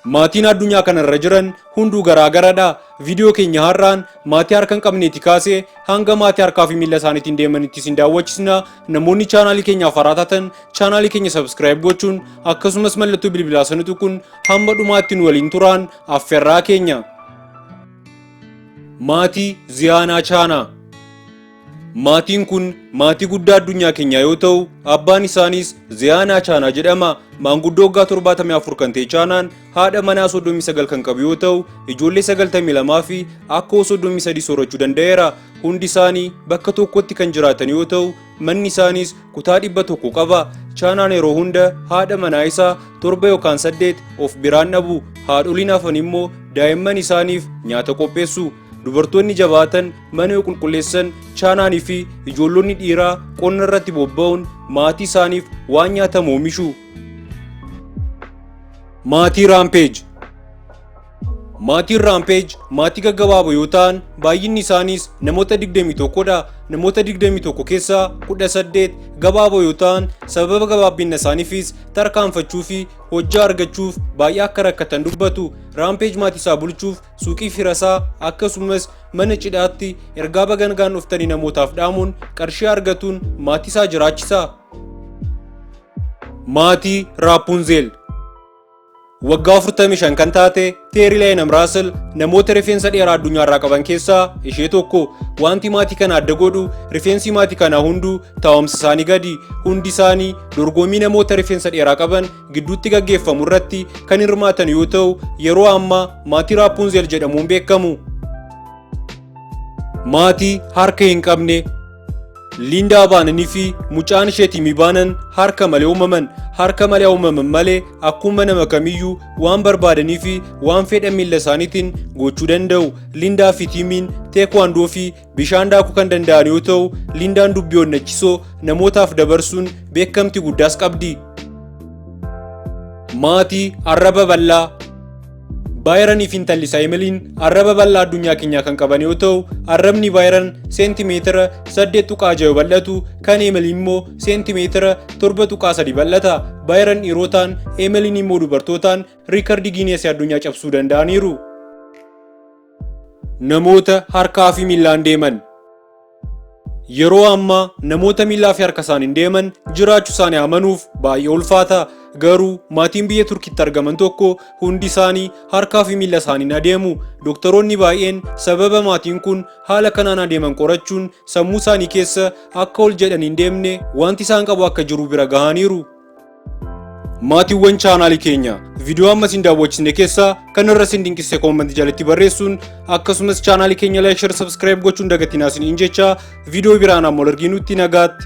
Maatiin addunyaa kanarra jiran hunduu garaagaradha. Viidiyoo keenya har'aan maatii harka hin qabneeti kaasee hanga maatii harkaa fi miila isaaniitiin deemanitti isin daawwachisna. Namoonni chaanaalii keenyaaf haaraa taatan chaanaalii keenya subscribe gochuun, akkasumas mallattoo bilbilaa sana tuquun hamma dhumaatti nu waliin turaan affeerraa keenya. Maatii Ziyaanaa Chaanaa. Maatiin kun maatii guddaa addunyaa keenyaa yoo ta'u, abbaan isaaniis Ziyaanaa Chaanaa jedhama. Maanguddoo waggaa 74 kan ta'e Chaanaan haadha manaa 39 kan qabu yoo ta'u, ijoollee 92 fi akkoo 33 soorachuu danda'eera. Hundi isaanii bakka tokkotti kan jiraatan yoo ta'u, manni isaaniis kutaa 100 qaba. Chaanaan yeroo hunda haadha manaa isaa torba yookaan saddeet of biraan dhabu. Haadholiin hafan immoo daa'imman isaaniif nyaata qopheessu. Dubartoonni jabaatan mana yoo qulqulleessan, Chaanaanii fi ijoollonni dhiiraa qonna irratti bobba'uun maatii isaaniif waan nyaatamu oomishu. Maatii Raampeej. Maatiin Raampeej maatii gaggabaaboo yoo ta'an, baay'inni isaaniis namoota 21 dha. Namoota 21 keessaa 18 gabaaboo yoo ta'an, sababa gabaabbina isaaniifis tarkaanfachuu fi hojjaa argachuuf baay'ee akka rakkatan dubbatu. Raampeej maatii isaa bulchuuf suuqii firasaa akkasumas mana cidhaatti ergaa baga nagaan dhuftanii namootaaf dhaamuun qarshii argatuun maatii isaa jiraachisa. Maatii Raapunzeel. Waggaa 45 kan taate Teeri Laayinam Raasel namoota rifeensa dheeraa addunyaarraa qaban keessaa ishee tokko. Wanti maatii kana adda godhu, rifeensi maatii kanaa hunduu taa'umsa isaanii gadi. Hundi isaanii dorgommii namoota rifeensa dheeraa qaban gidduutti gaggeeffamu irratti kan hirmaatan yoo ta'u, yeroo ammaa maatii Raapunzeel jedhamuun beekamu. Maatii harka hin qabne. Liindaa Baananii fi mucaan ishee Tiimii Baanan harka malee uumaman. Harka malee uumaman malee akkuma nama kamiyyuu waan barbaadanii fi waan fedhan miilla isaaniitiin gochuu danda'u. Liindaa fi Tiimiin teekwaandoo fi bishaan daakuu kan danda'an yoo ta'u, Liindaan dubbii onnachisoo namootaaf dabarsuun beekamtii guddaas qabdi. Maatii arraba bal'aa. Baayiranii fi intalli isaa Emiliin arraba bal'aa addunyaa keenyaa kan qaban yoo ta'u, arrabni Baayiran seentimeetira 8.6 yoo bal'atu, kan Emiliin immoo seentimeetira 7.3 bal'ata. Baayiran dhiirotaan, Emiliin immoo dubartootaan riikardii Giineesii addunyaa cabsuu danda'aniiru. Namoota harkaa fi miillaan deeman. Yeroo ammaa namoota miillaa fi harka isaaniin deeman jiraachuu isaanii amanuuf baay'ee ulfaata. Garuu maatiin biyya Turkiitti argaman tokko hundi isaanii harkaa fi miilla isaaniin adeemu. Doktoroonni baay'een sababa maatiin kun haala kanaan adeeman qorachuun sammuu isaanii keessa akka ol jedhanii hin deemne wanti isaan qabu akka jiru bira gahaniiru. Maatiiwwan chaanaalii keenya, viidiyoo amma isin daawwachisne keessaa kan irra isin dinqise koomentii jalatti barreessuun, akkasumas chaanaalii keenya like, share, subscribe gochuun dagatinaa isiniin jecha, viidiyoo biraan amma wal arginutti nagaatti.